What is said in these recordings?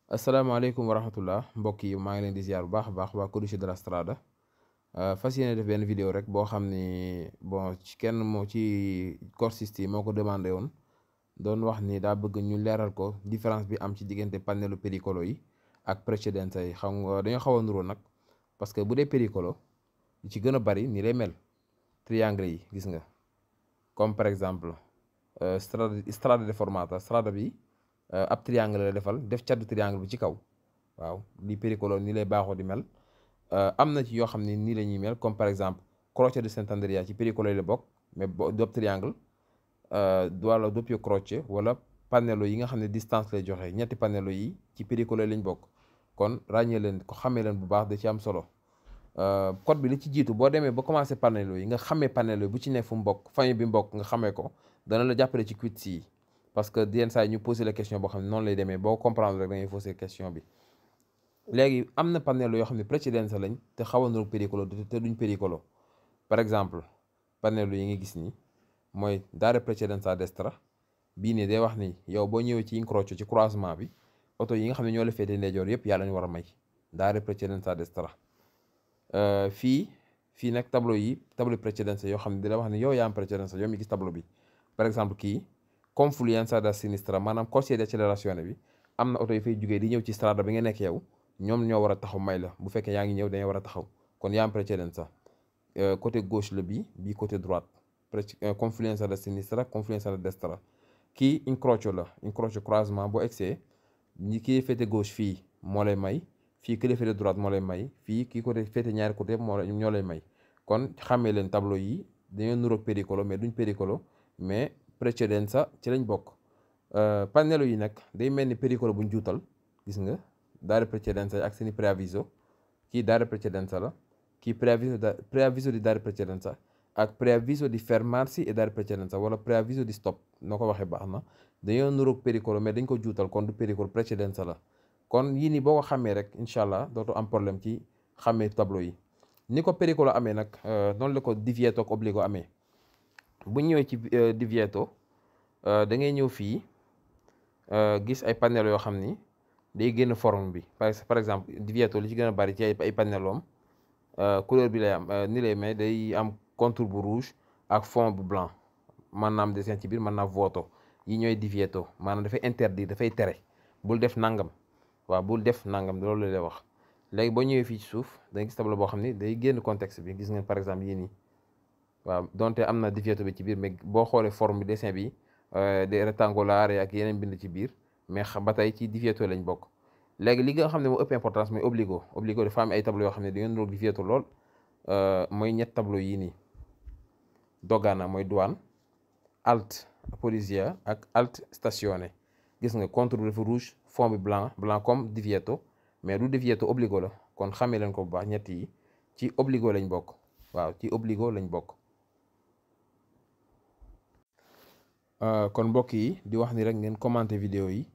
asalaamaaleykum wa rahmatullah mbokk yi maa ngi leen di ziar bu baax a baax waa Codice de la Strada fas yéene def benn vidéo rek boo xam ni bon ci kenn moo ci corsiste yi moo ko demandé woon doon wax ni daa bëgg ñu leeral ko différence bi am ci diggante pannelu pericolo yi ak precedenza yi xam nga dañoo xaw a nuroo nag parce que bu dee pericolo yi ci gën a bari ni lay mel triangle yi gis nga comme par exemple strada deformata strada bi ab triangle la defal def caddu triangle bi ci kaw waaw li pericolo nii lay baaxoo di mel am na ci yoo xam ne nii la ñuy mel comme par exemple croce de Sant'Andrea ci pericolo yi la bokk mais doob triangle wala doppio croce wala pannello yi nga xam ne distance lay joxe ñetti pannello yi ci pericolo yi lañ bokk kon ràññee leen ko xamee leen bu baax da ci am solo code bi li ci jiitu boo demee ba commencé pannello yi nga xamee pannello yi bu ci nekk fu mu bokk famille bi mbokk nga xamee ko dana la jàppale ci quiz yi parce que yenn saa yi ñu posé la question boo xam ne noonu lay demee boo comprendre rek da ngay posé question bi léegi am na pannello yoo xam ne precedenza lañ te xaw a niru pericolo te duñ pericolo par exemple pannello yi nga gis nii mooy dare precedenza a destra bii nii day wax ni yow boo ñëwee ci incrocio ci croisement bi oto yi nga xam ne ñoo la féete ndeyjoor yëpp yàlla ñu war a may dare precedenza a destra fii nag tableau precedenza yoo xam ne di la wax ni yow yaa am precedenza yow mi gis tableau bi par exemple kii confluenza da sinistra maanaam corsia di accelerazione bi am na oto yi fay jugee di ñëw ci strada bi nga nekk yow ñoom ñoo war a taxaw may la bu fekkee yaa ngi ñëw dañoo war a taxaw kon yaa am precedenza côté gauche la bii côté droite confluenza da sinistra confluenza da destra kii incrocio la incrocio croisement boo egsee ñi kii féete gauche fii moo lay may fii ki la féete droite moo lay may fii kii côté féete ñaari côté ñoo lay may kon xàmmee leen tableau yi dañoo nuroog pericolo mais duñ pericolo mais precedenza ci lañ bokk pannello yi nag day mel ni pericolo buñ juutal gis nga dare precedenza yi ak seeni preavviso kii dare precedenza la kii preavviso di dare precedenza ak preavviso di fermarsi e dare precedenza wala preavviso di stop noo ko waxee baax na dañoo nuroog pericolo mais dañ ko juutal kon du pericolo precedenza la kon yii nii boo ko xamee rek incha allah dootu am problème ci xamee tableau yi ni ko pericolo amee nag noonu la ko divieto ak obbligo amee bu ñëwee ci divieto da ngay ñëw fii gis ay panel yoo xam ni day génn forme bi par exemple divieto li ci gën a bari ci ay paneloom couleur bi lay am ni lay may day am contour bu rouge ak fond bu blanc mën naa am dessin ci biir mën naa vuoto yi ñooy divieto maanaam dafay interdire dafay tere bul def nangam waaw bul def nangam loolu lay wax léegi boo ñëwee fii ci suuf da ngay gis tableau boo xam ni day génn contexte bi gis ngeen par exemple yii nii waaw donte am na divieto bi ci biir mais boo xoolee forme bi dessin bi de rectangolare ak yeneen bind ci biir mais ba tey ci divieto lañ bokk léegi li nga xam ne moo ëpp importance mooy obbligo dafa am ay tableau yoo xam ne di ngeen roog divieto lool mooy ñett tableau yii nii dogana mooy douane alt polizia ak alt stazione gis nga contour bi dafa rouge fond bi blanc comme divieto mais du divieto obbligo la kon xamee leen ko bu baax ñett yi ci obbligo lañ bokk waaw ci obbligo lañ bokk kon mbokk yi di wax ni rek ngeen commenter vidéo yi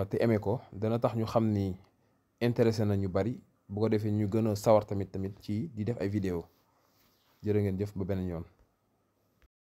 te aimé ko dana tax ñu xam ni intéressé na ñu bari bu ko defee ñu gën a sawar tamit ci di def ay vidéo jërë ngeen jëf ba beneen yoon